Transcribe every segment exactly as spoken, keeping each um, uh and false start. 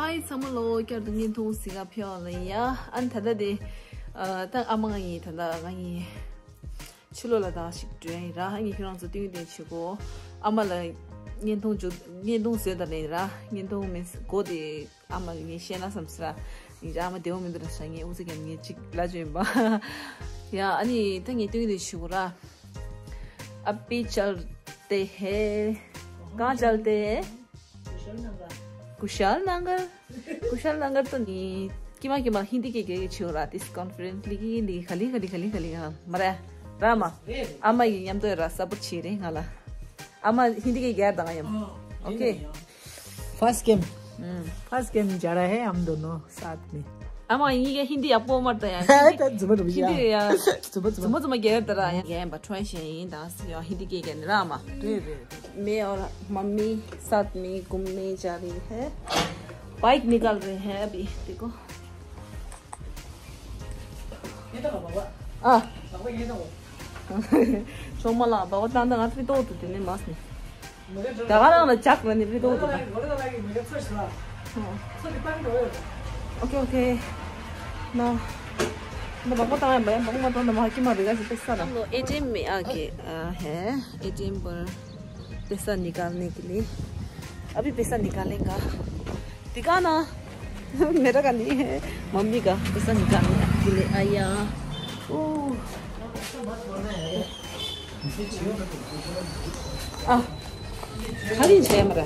ཨའི་ཚང་མ་ལོ་བསྐྱར་དུ་བརྙན་ཐུང་གཟིགས་ག་ཕེབས་པ་ལ་ཡ། ཨ་ནི་ད་ལྟ་དེ་ཨ་ད་ཨ་མ་ང་ཡིན། ད་ལྟ་ང་ཡིན་ཕྱི་ལོགས་ལ་ད་ཞིག་འགྲོ་ཡ་ཡིན་ར། ཨ་ནི་ཁྱེད་རང་ཚོ་སྟོན་གྱི་དེ་བྱེད་གོ། ཨ་མ་ལ་བརྙན་ཐུང་བརྗོད་བརྙན་ཐུང་བཟོས་ད་ལེན་ར། བརྙན་ཐུང་མིན་སྒོ་དེ་ཨ་མ་ངས་བཤད་ན་བསམ་སི་ར། ཡིན་ར་ཨ་མ་བདེ་བོ་མི་འདུག་ར་ཤ་ངས་ཨུ་ཚུགས་ཀྱང་ངས་ཅིག་ལ་བྱོན་པ། ཡ་ཨ་ནི་ད་ངས་སྟོན་གྱི་དེ་བྱེད་གོ་ར། अभी चलते हैं। कहाँ चलते हैं? कुशल नगर। कुशल नगर तो नहीं। किमा किमा हिंदी के के छियो रात इस कॉन्फिडेंटली की हिंदी खाली खाली खाली खाली हाँ मरा। रामा। अम्मा ये यम तो रहा सब अच्छी रे हाला। अम्मा हिंदी के गैर दंगा यम। Okay. First game. First game जा रहा है हम दोनों साथ में। अम्मा ये हिंदी आपको मत यार। है तो जुमर भैया। हिंदी यार। जुमर जुमर। जुमर जुमर गैर दरा यार। गैर बटवाई शे दास यार हिंदी के गैर रामा। रे रे। मैं और मम्मी साथ में घूमने जा रही है। बाइक निकाल रहे हैं अभी। देखो। ये तो बाबा। आ। बाबा ये तो। चोमला बाबा तांदा ना फिर तो तो तेने मास नहीं। दागा ना चक ना नहीं फिर तो तो। Okay okay. ना ना बाबा तांदा बाबा तांदा मार की मार देगा से पैसा ना। हम लोग एटीएम में आके आ, है। एटीएम पर पैसा निकालने के लिए। अभी पैसा निकालेगा। दिखा ना। मेरा का नहीं है, मम्मी का। पैसा निकालने के लिए आया। ओ। आ, खाली छे मेरा।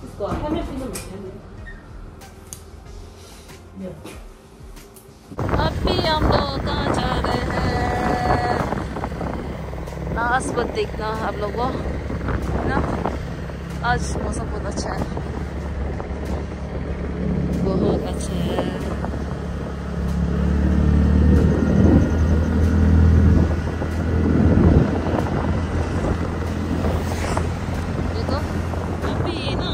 इसको अभी हम लोग कहाँ जा रहे हैं? लास्ट पर देखना आप लोगों को ना। आज मौसम बहुत अच्छा है, बहुत अच्छा है। देखो, अभी ये ना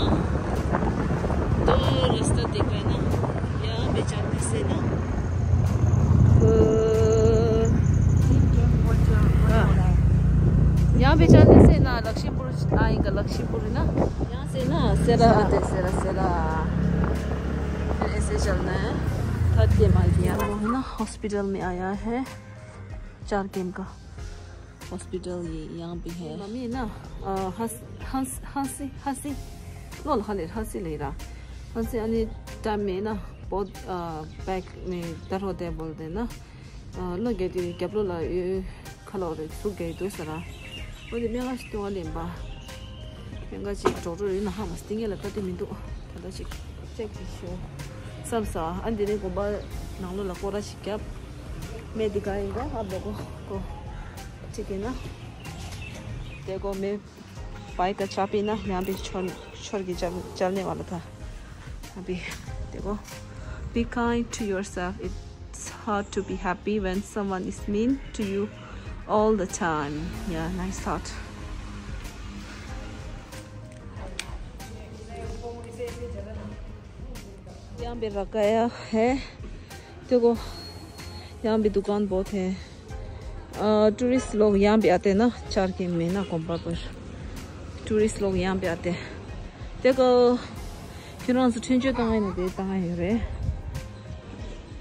दो रास्ता दिख रहा है ना। यहाँ पे चलने से ना, अ, हाँ। यहाँ पे चलने से ना लक्ष्मीपुर आएगा, लक्ष्मीपुर है ना। यहाँ से ना सेरा आते, सेरा, सेरा। फिर ऐसे चलना है। थर्ड गेम आ गया। वो है ना, हॉस्पिटल में आया है, चार गेम का। हॉस्पिटल ये यहाँ पे है। मम्मी ना, अ, हंस-, हंस-, हंसी, हंसी। लो, लो, हले, हंसी ले रहा। हंसी, अने टाइम में ना, बहुत, अ, बैक में दर्द होते हैं बोलते हैं ना। अ, लो, गए थे, क्या बोला, ये, खा लो रे, सूख गए तो सरा। वो तो मैं आज तो वाले बा। मैं आज एक डॉक्टर है ना, हम मस्ती के लगता थे, मैं तो, थोड़ा सा चेक की शो। सब सा, अंदर को बा, नाम लो, कोरा शिकायत। मैं दिखाएगा आप लोगों को। ठीक है ना? देखो, मैं बाइक का चाबी ना यहाँ पे छोड़, छोड़ के चल, चलने वाला था। अभी देखो, be kind to yourself. It's hard to be happy when someone is mean to you all the time. Yeah, nice thought. यहाँ पे रखाया है। देखो, यहाँ भी दुकान बहुत है। अ, टूरिस्ट लोग यहाँ भी आते हैं ना, चार के में ना, कोम्पा पर। टूरिस्ट लोग यहाँ भी आते हैं। देखो, ཁྱེད་རང་ཚོ་འཕྲིན་བཅོལ་བཏང་ཡིན་ནི་དེ་བཏང་ཡོད་རེད།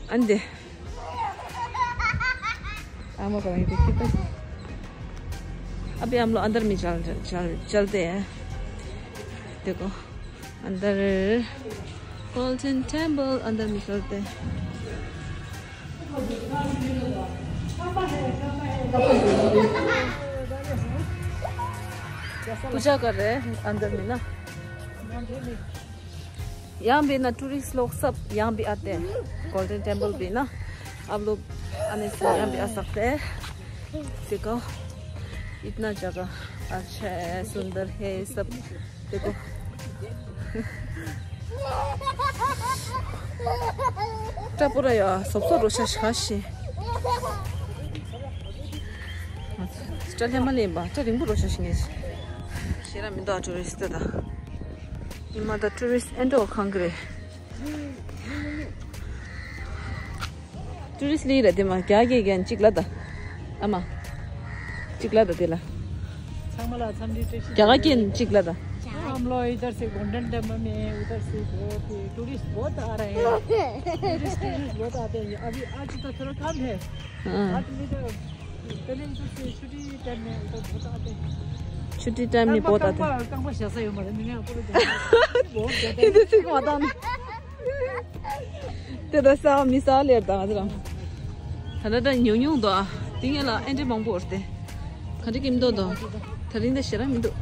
ཨ་འདི། ཨ་མ་ག་རང་ཡིན་དེ་ཁྱི་ལྟ་ཞིག अभी हम लोग अंदर में चल, चल, चलते हैं। देखो, अंदर गोल्डन टेम्पल अंदर में चलते हैं। पूजा कर रहे हैं अंदर में ना। यहाँ भी ना टूरिस्ट लोग सब यहाँ भी आते हैं। गोल्डन टेम्पल भी ना, आप लोग आने से यहाँ भी आ सकते हैं। देखो, इतना जगह अच्छा है, सुंदर है सब। देखो। ཏྲ་པོ་ར་ཡ་སོབ་སོབ་རོ་ཤ་ཤ་ཤི། ཏྲ་ལྷ་མ་ལེན་པ་ཏྲ་རིང་པོ་རོ་ཤ་ཤི་ངེས། ཤེས་ར་མི་འདུག་ཨ་ཊུ་རི་སི་ཊི་ད། ཉི་མ་ད་ཊུ་རི་སི་ཊི་ཨེ་འགྲོ་གང་གི་རེད། ཊུ་རི་སི་ཊི་ལི་ར་དེ་མ་རྒྱ་སྐད་གན་གཅིག་ལ་ད། ཨ་མ། གཅིག་ལ་ད་དེ་ལ། ཚང་མ་ལ་འཚམས་འདྲི་བཀྲ་ཤིས་བདེ་ལེགས། རྒྱ་གར་སྐད་གཅིག་ལ་ད། हम लोग इधर से गोल्डन टेम्पल में, उधर से बहुत टूरिस्ट बहुत आ रहे हैं। टूरिस्ट टूरिस्ट बहुत आते हैं। अभी आज तो थोड़ा कम है। हाँ। आज भी तो पहले उधर से छुट्टी टाइम में तो बहुत आते हैं। छुट्टी टाइम में बहुत आते हैं। कांगबा शासा यो मारे मैंने आपको बहुत ज्यादा। हिंदी सीख मत आना। དེ་ད་ས་མི་ས་ལེར་དང་ང་ཚོ་རང་། ད་ལྟ་ད་ཉུང་ཉུང་དོ། དེ་ངེད་ལ་ཨེ་འདྲེ་མང་པོ་རེད་དེ། ག་འདྲ་གིམ་དོ་དོ། ད་རིང་ད་ཞེ་ར་མི་འདུག་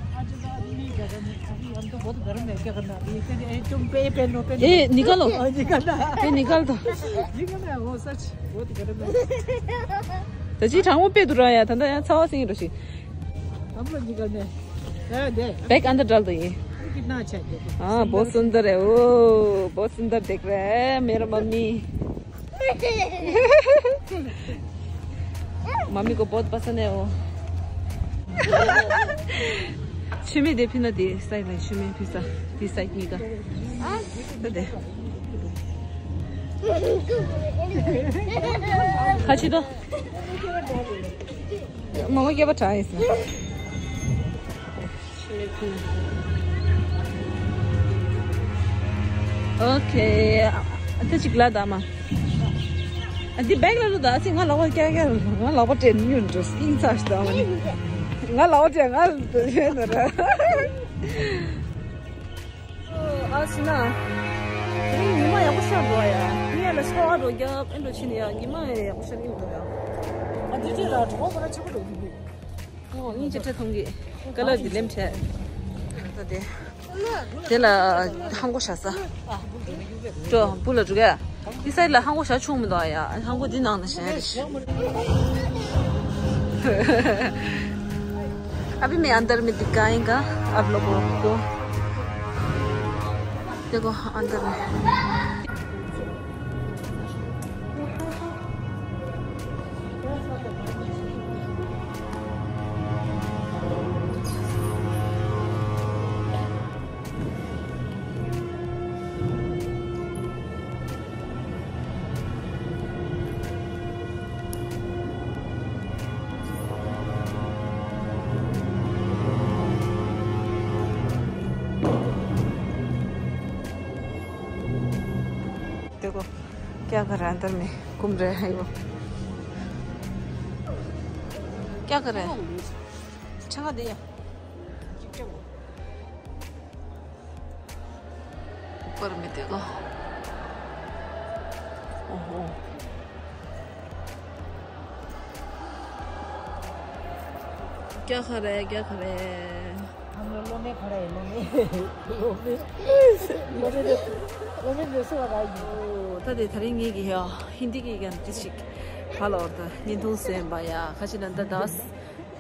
ཨེ་ནི་ཀལ་ལོ། ཨེ་ནི་ཀལ་དོ། ད་ཅི་གྲང་མོ་དཔེ་འདུག་ར་ཡ། ད་ལྟ་ཡང་ཚ་བ་སེང་རོ་ཞིག Bag अंदर डाल दो ये। हाँ, बहुत सुंदर है। ओ, बहुत सुंदर दिख रहा है मेरा मम्मी। मम्मी को बहुत पसंद है वो। छुमे दे फिर ना दे, साइड में छुमे फिर सा, फिर साइड में का। तो दे। खाची दो। मम्मा क्या बता है इसमें? Okay. ཨ་ད་ཅིག་ལ་ད་མ། ཨ་འདི་བེག་ལ་ལུ་ད་སི་ང་ལག་པ་ཀྱག་ཀྱག་ང་ལག་པ་སྤྲད་ཉུན་འགྲོ་སིང་ཚ་ཞིག་ད་མ་ནི། ང་ལག་པ་སྤྲད་ང་ཡོད་ན་ར། ཨ་སི་ན། དེ་རིང་ཉི་མ་ཡག་པོ་ཤར་འགྲོ་ཡ། ངས་ལ་ཤ་བ་རོ་རྒྱབ་ཨེ་འགྲོ་ཕྱིན་ཡ་ཉི་མ་ཡག་པོ་ཤར་གྱི་འདུག་ཡ། ཨ་འདི་ཅི་ལ་གྲོགས་པོ་ར་ཆེ་པོ་འགྲོ་གི་འདུག་ཨོ་ཡིན་ཅི་ཁྲ་ཐོང་གི། ཀ་ལར་འདི་ལེམ་ཁྲ། ད་དེ། དེ་ལ་ཧང་གོ་ཤ་ས། ཏོ་བུ་ལ་འགྲོ་ག་འདི་སའི་ལ་ཧང་གོ་ཤ་ཆུང་མི་འདུག་ཡ། ཧང་གོ་འདི་ནང་ན་ཤ་རེ་ཤ། अभी मैं अंदर में दिखाएगा आप लोगों को। देखो अंदर में। देखो क्या कर रहा है अंदर में, घूम रहे हैं वो। क्या कर रहे हैं? छंगा दिया। ऊपर में देखो। ओहो। क्या खा रहे हैं, क्या खा रहे हैं? हम लोग लो में खा रहे हैं, लो में। लो में। लो में जैसे, लो में जैसे लगाएगी। ད་དེ་ད་རིང་ངེད་ཀྱི་ཡ་ཧིན་དི་གི་ཡང་ཏི་ཞིག་ཧ་ལོ་ད་བརྙན་ཐུང་བཟོས་པ་ཡ་ཁ་ཅིག་ན་ད་ད་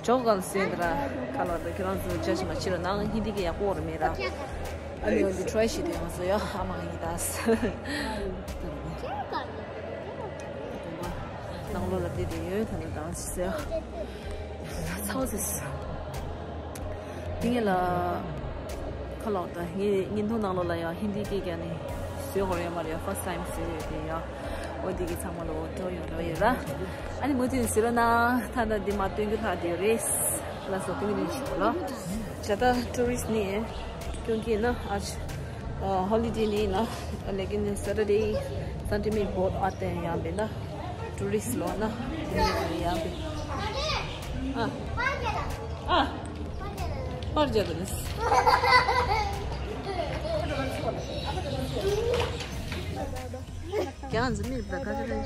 ཇོག་གང་བཟོས་འདི་ར་ཁ་ལོ་ད་ཁྱེད་རང་ཚོ་ཅ་ཞིག་མ་ཕྱི་རོ་ནང་ཧིན་དི་གི་ཡག་པོ་ར་མེད་ར། ཨ་ནི་འོན་ཏེ་ཊི་རའི་ཞིག་དེ་ང་ཚོ་ཡ་ཨ་མ་ཡིན་ད། ནང་ལོགས་ལ་བལྟས་བསྡད་ཡོད། ད་ནི་དང་ཟེར། ཚའོ་ཟེར། དེ་ངས་ལ་ཁ་ལོག་ད་ངས་བརྙན་ཐུང་ནང་ལོགས་ལ་ཡང་ཧིན་དི་སྐད་རྒྱག་ནས་བཟོས་ཧོར་ཡོད་མ་རེད། ཡ་ཕར་སི་ཊི་ཊའིམ་བཟོས་ཡོད་དེ་ཡ། འོ་དེ་གི་ཚང་མ་ལོ་སྤྲོ་ཡོང་འགྲོ་ཡོད་ར། ཨ་ནི་མུ་མཐུད་ནས་ཟེར་རོ་ན་ད་ད་འདི་མ་སྟོན་རྒྱུ་ལྷག་བསྡད་ཡོད་རེད། ལགས་སོ་སྟོན་གྱི་རེད་ཞུ་གོ་ལ། ཇ་ད་ཊུ་རི་སི་ཊི་ནི། क्योंकि ना आज अ, हॉलीडे नहीं ना, लेकिन सैटरडे, संडे में बहुत आते हैं यहाँ पे ना, टूरिस्ट लोग ना, घूमने के लिए यहाँ पे। हाँ। हाँ। पर जाते हैं। क्या जमीन पर खा रहे हैं?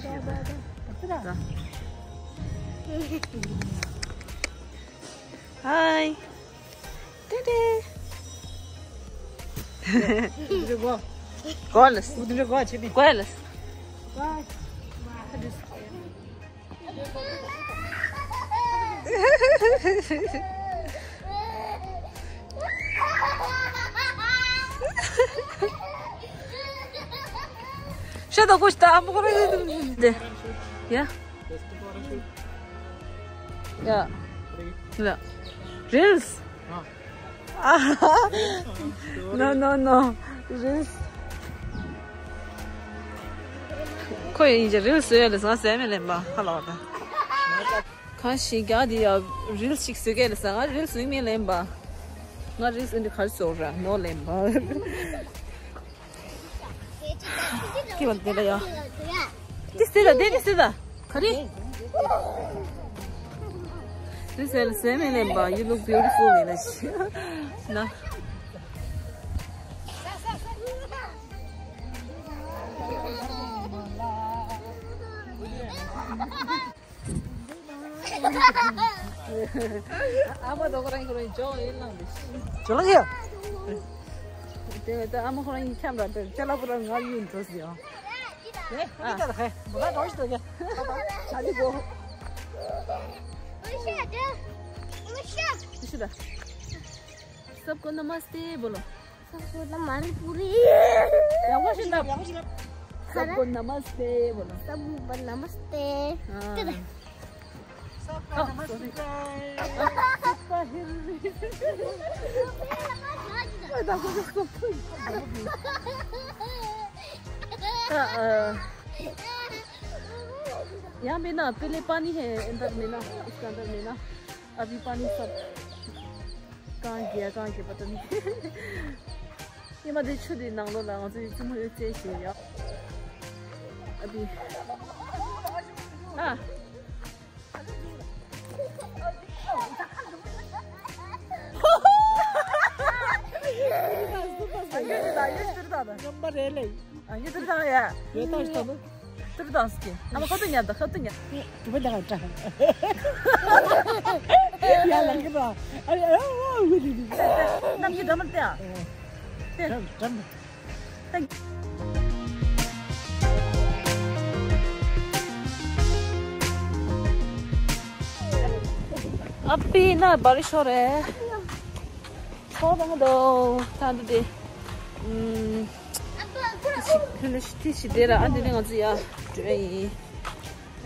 Hi. Dede. Goles. Goles. Что такое, что? А, покажи. Да. Я? ཡ། ལ། རིལ་སི། No, no, no. རིལ་སི། ཁོ་ཡིན་གྱི་རིལ་སི་བཟོ་ཡ་ལ་ཟ་ཟས་མེད་ལེན་པ་ཧ་ལོ་ད། གང་ཞིག་རྒྱག་དེ་ཡ་རིལ་སི་ཞིག་བཟོ་གས་ལ་ཟ་ང་རིལ་སི་བཟོ་མེད་ལེན་པ། ང་རིས་འདི་གར་སོ་ར་ནོ་ལེམ་བ། ཁྱི་བ་དེ་ལ་ཡ། དེ་སེ་ད་དེ་དེ་སེ་ད། ག་རེ། དེ་སེ་ལ་སེ་མེ་ལེམ་བ། You look beautiful in a ན། ཨ་མ་དོ་ཁོ་རང་ཁོ་རང་ཇོ་ཡིན་ལང་དེ། ཇོ་ལང་ཡ། དེ་ད་ཨ་མ་ཁོ་རང་ཁྱམས་ར་དེ་ཅ་ལག་པོ་རང་ང་ཡིན་འགྲོ་ཟེར་ཡོང་། ཨ་ད་ཧེ་མོ་ད་ཇོ་ཞིག་དོ་ཡ། ཆ་དེ་གོ། དེ་ཤི་ད། सबको नमस्ते बोलो। सबको नमस्ते। ཡག་པོ་ཞིག་ལབ། ཡག་པོ་ཞིག་ལབ། सबको नमस्ते बोलो। सबको नमस्ते। हाँ। सबको नमस्ते। यहाँ में ना पहले पानी है अंदर में ना, इसके अंदर में ना, अभी पानी सब कहाँ गया, कहाँ गया पता नहीं। ཉི་མ་དེ་ཆུ་དེ་ནང་ལོགས་ལ་ང་ཚོ་ཡི་ཙི་མོ་ཡོད་ཚད་ཞེས་ཡ། ཨ་དེ། ཨ། ཡོད་ད་ཡོད་ད་ད། ཡོད་ད་ཡ། ཡོད་ད་ད། ཏུར་དང་སྐྱེ། ཨ་མ་ཁ་ཏུ་ཉར་ད་ཁ་ཏུ་ཉར། དུ་བ་དང་ཏྲ། ཡ་ལང་གི་ར། ཨ་ཡ་ཨ་ཨ་ཝི་ལི་ལི། ནམ་གྱི་འགྲམ་ལ་ཏེ་ཨ། ཏེ། འགྲམ་འགྲམ། ཏེ། ཨ་པི་ན་བ་རི་ཤོ་རེ། ཁོ་དང་དོ་ད་འདི་དེ། ཨུམ། ཁྱོད་ལ་ཤི་ཐི་ཤི་དེ་ར་ཨ་འདི་ནི་ང་ཚོ་ཡ་འགྲོ་ཡ་ཡིན།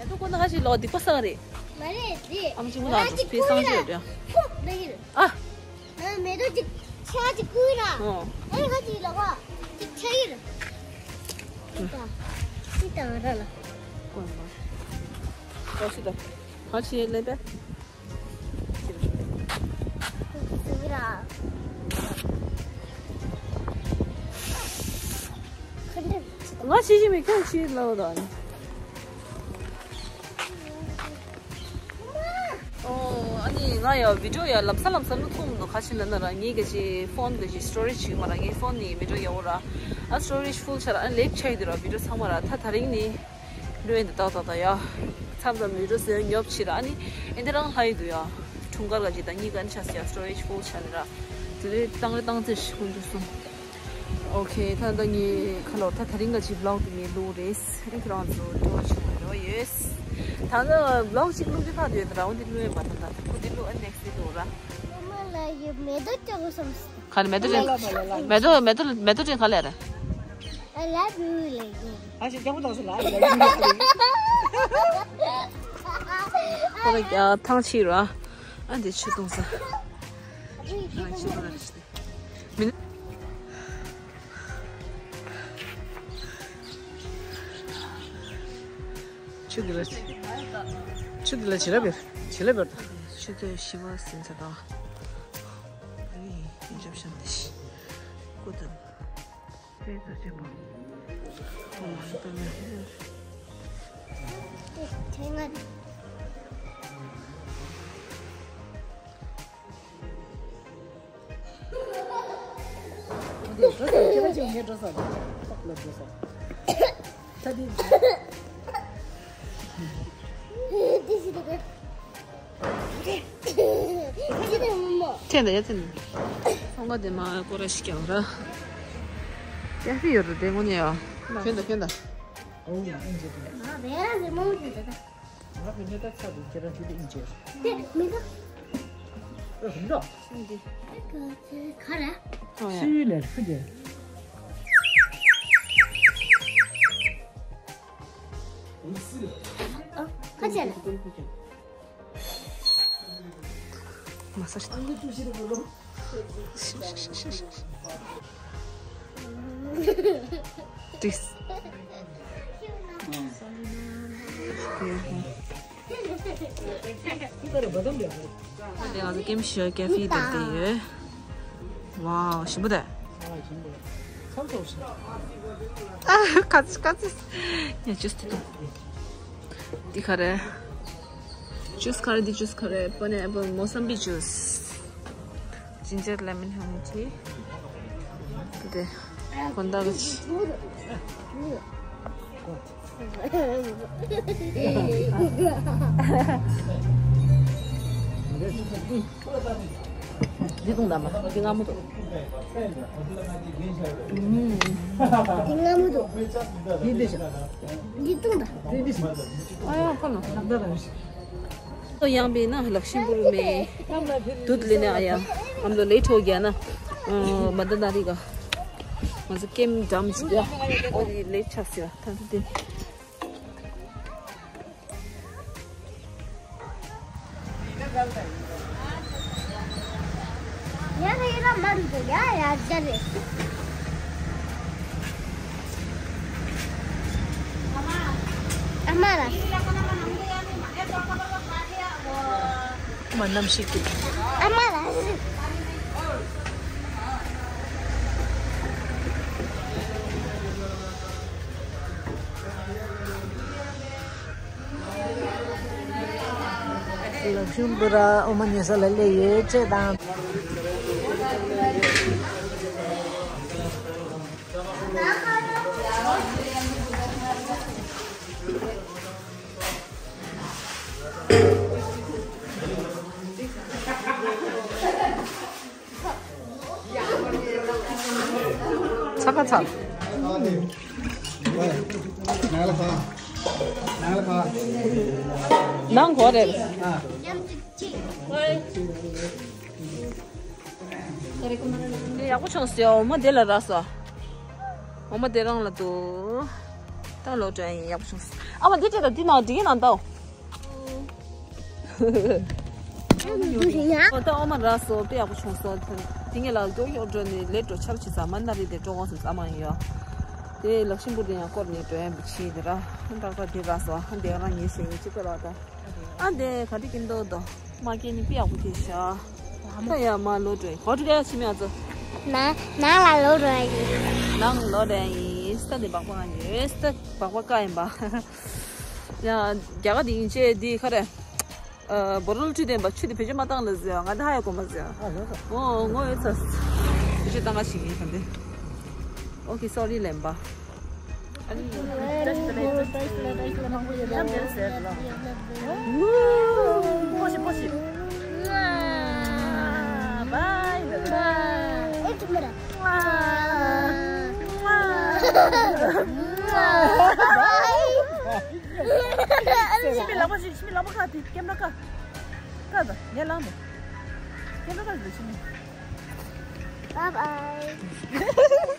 ད་དུ་ཁོ་ན་ཁ་ཤི་ལོ་སྡིག་པ་སང་རེད། མ་རེད་རེད། ཨ་མ་ཅི་མོ་ད་འགྲོ་དེ་སང་ཞོད་རེད། ཕོ་ད་ཡིན། ཨ། ཨ་མེ་ཏོག་ཅིག་ཆ་ཅིག་ཀུ་ར། ཨོ། ཨེ་ཁ་ཅིག་ལ་ཁ་ཅིག་ཆ་ཡིན། ཅི་ད་ཅི་ད་ར་ལ། ཀོན་མ། ཨོ་ཤི་ད། ཧ་ཤི་ལེ་ད། ང་ཤི་ཤི་མི་ཁྱོད་ཤི་ལོ་དང་། ཨོ་ཨ་ནི་ང་ཡ་བི་ཌི་ཡོ་ཡ་ལམ་སང་ལམ་སང་ལུ་ཐུང་མི་འདུག་ཁ་ཤི་ལ་ན་ར་ངའི་ག་ཅི་ཕོན་ག་ཅི་སི་ཊོ་རེཇ་ཅིག་མ་ར་ངའི་ཕོན་ནི་མི་འགྲོ་ཡ་འོ་ར། ཨ་སི་ཊོ་རེཇ་ཕུལ་ཆ་ར་ཨ་ལེགས་ཆ་ཡི་འདུག་ར་བི་ཌི་ཡོ་ཚང་མ་ར་ད་ད་རིང་ནི། འགྲོ་ཡིན་འདི་ཏག་ཏག་ཏག་ཡ། མཚམས་ལ་མི་འགྲོ་ཟེར་ཉོབ་ཕྱིར་ཨ་ནི་ཨེ་འདི་རང་ལྷ་ཡི་འདུག་ཡ། འཁྲུངས་སྐར་ག་ཅིག་དང་གཉིས་ཀ་ནི་ཆ་སི་ཡ་སི་ཊོ་རེཇ་ཕུལ་ཆ་ནི་ར། དེ་རེ་བཏང་རེ་བཏང་ཚེ་ཤི་ཀུན་འགྲོ་སོང་། ཨོ་ཁེ་ད་ད་ངའི་ཁ་ལོ་ད་ད་རིང་ག་ཅིག་བི་ལོག་དེ་ངའི་ལུག་རེད། ཨེ་ཁྱེད་རང་ཚོ་འགྲོ་བ་ཆུང་བའི་རོ་ཡོད། ད་ད་བི་ལོག་ཅིག་ལུག་དེ་ཁ་དེ་ད་རང་དེ་ལུག་ཡོད་པ་ད་ད་ཁུ་དེ་ལུག་ཨ་ནེག་སི་དེ་ལུག་ར། ཁ་ནི་མེ་ཏོག་ཅན། མེ་ཏོག་མེ་ཏོག་མེ་ཏོག་ཅན་ག་ལེ་རེད། I love you like you. ཨ་ཞེ་རྒྱག་པོ་དང་སུ་ལ་ཨ་ཞེ་རྒྱག་པོ་དང་སུ་ལ། ཁོ་ལ་རྒྱ་ཐང་ཆི་ར། ཨ་འདི་ཆུ་བཏུང་ས། ཨ་ཆུ་བཏུང་ས་རེད་ཤི་དེ། མིན། ཆུ་འདི་ལ། ཆུ་འདི་ལ་བྱི་ལ་བེར། བྱི་ལ་བེར་དང་། ཆུ་ཚོད་བཞི་པ་ཟིན་ཚར་དང་། ཨ་ནི་ཡིན་འཇབ་ཤམ་དེ་ཤི། སྐུ་དང་། དེ་ཚོ་ཆེན་པོ། ཨོ་མ་ཡི་པད་མ། དེ་ང་། འགྲོ་ས་ཁྱེད་རང་ཅིག་ངས་འགྲོ་ས་རེད། ཏོག་ལ་འགྲོ་ས། ད་དེ། དེ་ཞིག་རེད། ཐེན་ད་ཡ་ཐེན། སོང་ག་དེ་མ་ཀོ་ར་ཤི་ཀྱང་ར། ཡ་ཧི་ཡོད་ར་དེ་ངོ་ནས་ཡ། ཁྱོད་ད་ཁྱོད་ད། ཨོ་ཨིན་ཇི་དེ། ང་བེ་ར་ཟེར་མོ་ཞིག་ད། ང་བེ་ནེ་ད་ཚ་དེ་ཁྱེད་རང་ཞིག་ཏུ་ཨིན་ཇི། དེ་མི་ད། ཨོ་ཧི་ལོ། ག་ར། ཨོ་ཡ། སུའི་ལ་ཧི་ཇི། ཨོ་ཁ་ཆེ་ལ། མ་ས་ཞིག་ཏིས། དེ་ང་ཚོ་ཀེམ་ཤི་ཡ་ཀེ་ཧྥེ་དེར་བསྡད་ཡོད། ཝའོ། ཞིམ་པོ་དེ། ཨ། ཁ་ཚིག་ཁ་ཚིག་ཡ། ཇུས་དེ་དང་། འདི་ག་རེ། ཇུས་ག་རེ། འདི་ཇུས་ག་རེ། པའི་ནེ་ཨེ་པལ། མོ་སམ་བི་ཇུས། ཇིན་ཇར་ལེ་མོན་ཧ་ནི་ཊི། དེ་དགོང་དག་གི་འདི་བཏུང་དང་མ། འདི་མངར་མོ་འདུག་འདི་མངར་མོ་འདུག་འདི་འདི་ཤ། འདི་བཏུང་དང་། འདི་འདི་ཤ། ཨ་ཡ། ཁོ་ན་ནག་ད་ར་ཤ། तो यहाँ पे ना लखीमपुर में दूध लेने आया। हम लोग लेट हो गया ना। अ, मदन दादी का। मतलब गेम जाम हो गया। और ये लेट छा से था। यार, ये ना मर गया यार, चले। हमारा। हमारा। ལག་ཤུམ་བུ་ར་ཨོ་མ་ཉེ་ས་ལ་སླེབས་ཡོད་ཅེས་དང་། ཚ་ཁ་ཚ། ནང་གོ་རེད། དེ་ཡག་པོ་བྱུང་སོང་། འོ་མ་དེ་ལ་རག་སོང་། འོ་མ་དེ་རང་ལ་འདུག་ད་ལོ་དྲན་ཡིན། ཡག་པོ་བྱུང་སོང་། ཨ་མ་དེ་བྲིས་དང་དེ་ནང་འགྲིག་གི་ནང་ལྟ། འོ་ད་འོ་མ་རག་སོང་། དཔེ་ཡག་པོ་བྱུང་སོང་། དེ་ངས་ལ་མགྱོགས་མགྱོགས་འགྲོ་ནས་ལས་འགྲོ་ཆར་ཆི་ཚ་མ་ན་རེ་དེ་འགྲོ་དགོས་སོང་། ཨ་མ་ཡིན་ཡོད། དེ་ལག་ཤིང་བུ་དེ་ཡང་སྐོར་ནས་འགྲོ་ཡ་མི་ཆེ་དེ་ར། ཏག་ཏག་དེ་རག་སོང་། ཨ་འདི་རང་ཉེ་ཞིག་ཡིན་ཅི་ཀ་ར་ད། ཨ་འདི་ག་དེ་ཀིན་དོ་དོ། མ་སྐྱེས་ནི་དཔེ་ཡག་པོ་དེ་ཤ། ད་ཡ་མ་ལོ་འགྲོ་ཡི་གོ་ཏྲི་ཀ་ཡ་ཕྱི་མི་ཨ་ཚོ། ན་ནང་ལ་ལོ་འགྲོ་ཡ་ཡིན། ནང་ལོ་འགྲོ་ཡ་ཡིན། སྟ་འདི་སྦག་སྦག་ང་ཉོས། སྟ་སྦག་སྦག་ཀ་ཡིན་པ། ཡ་རྒྱ་ག་འདི་ཡིན་ཅེ་འདི་ག་རེ། ཨ་བོ་རོལ་ཏི་ལྡན་པ་ཆུ་དེ་བེད་སྤྱོད་མ་བཏང་ལ་ཟེར། ང་ད་ཧ་ཡ་གོ་མ་ཟེར། ཨ་ལོ་ལོ། ཨོ་ངོ་ཡོད་ཚ། བེད་སྤྱོད་བཏང་ག་ཞིག་ཡིན་ཁ་འདི། ཨོ་ཁེ་སོ་རི་ལེན་པ། ཨ་ནི་ཏེས་ལེ་ཏེས་ལེ་ཏེས་ལེ་མང་པོ་ཡོད། ཡང་འདིར་ཟེར་ལ། པོ་ཤི་པོ་ཤི། ཤི་མི་ལ་པོ་ཤི། ཤི་མི་ལ་པོ་ཁ་དེ་ཀེམ་ར་ཀ་ཀ་ད་ངས་ལངས་མེད། ཀེམ་ར་ཀ་དེ་ཤི་མི། Bye bye.